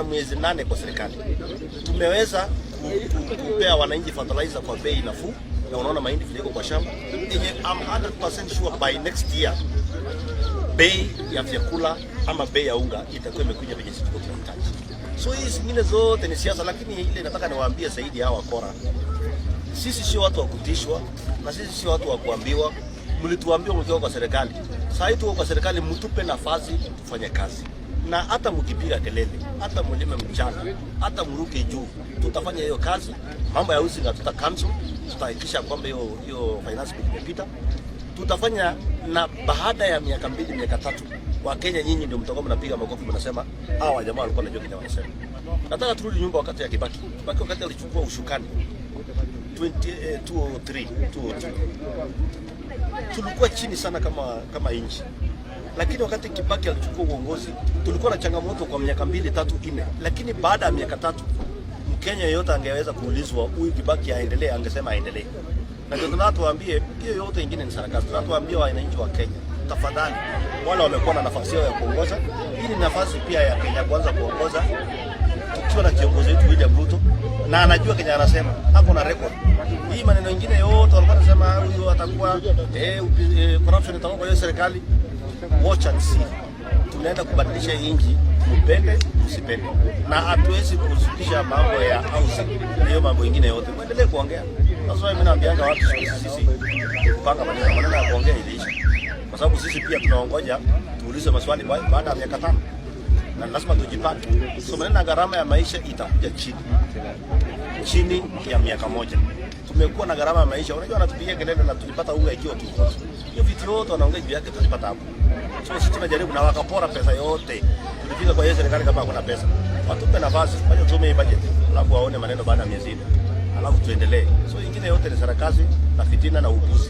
na miezi 8 kwa serikali, tumeweza kupea wananchi fertilizer kwa bei nafuu, na unaona mahindi vile iko kwa shamba yenye I'm 100% sure by next year bei ya vyakula ama bei ya unga itakuwa imekuja venye sisi tulikuwa tunahitaji. So hizi zingine zote ni siasa, lakini ile nataka niwaambie zaidi hawa wakora, sisi sio watu wa kutishwa na sisi sio watu wa kuambiwa. Mlituambia mkiwa kwa serikali, sasa hii tuko kwa serikali, mtupe nafasi tufanye kazi, na hata mkipiga kelele, hata mlime mchana, hata mruke juu, tutafanya hiyo kazi. Mambo ya housing hatuta cancel, tutahakikisha kwamba hiyo finance bill imepita tutafanya, na baada ya miaka 2, miaka 3, Wakenya nyinyi ndio mtakuwa mnapiga makofi mnasema hawa jamaa walikuwa wanajua kile wanasema. Nataka turudi nyumba wakati ya Kibaki. Kibaki wakati alichukua usukani 20, 2003, 2002 tulikuwa chini sana kama nchi, lakini wakati Kibaki alichukua uongozi tulikuwa na changamoto kwa miaka 2, 3, 4, lakini baada ya miaka 3 Mkenya yeyote angeweza kuulizwa huyu Kibaki aendelee, angesema aendelee. Na ndio tunataka tuwaambie hiyo yote ingine ni sarakasi. Tunataka tuwaambie wananchi wa Kenya, tafadhali, wale wamekuwa na nafasi yao ya kuongoza, hii ni nafasi pia ya Kenya Kwanza kuongoza tukiwa na kiongozi wetu William Ruto, na anajua Kenya anasema, ako na record. Hii maneno mengine yote walikuwa wanasema huyu atakuwa corruption itakuwa kwa hiyo serikali. Watch and see. Tunaenda kubadilisha hii nchi, mpende msipende, na hatuwezi kuzidisha mambo ya housing na hiyo mambo ingine yote. Muendelee kuongea. Sasa mimi naambianga watu siku hizi sisi kupanga maneno, maneno ya kuongea iliisha, kwa sababu sisi pia tunaongoja tuulize maswali baada ya miaka 5 na lazima tujipange. So maneno ya gharama ya maisha itakuja chini chini ya miaka 1. Tumekuwa na gharama ya maisha, unajua wanatupigia kelele na tulipata unga ikiwa tu. Hiyo vitu yote wanaongea juu yake tulipata hapo. So sisi tunajaribu na wakapora pesa yote. Tulifika kwa hiyo serikali kama hakuna pesa. Watupe nafasi, fanya tume hii budget, alafu waone maneno baada ya miezi 4. Alafu tuendelee. So ingine yote ni sarakasi na fitina na upuzi.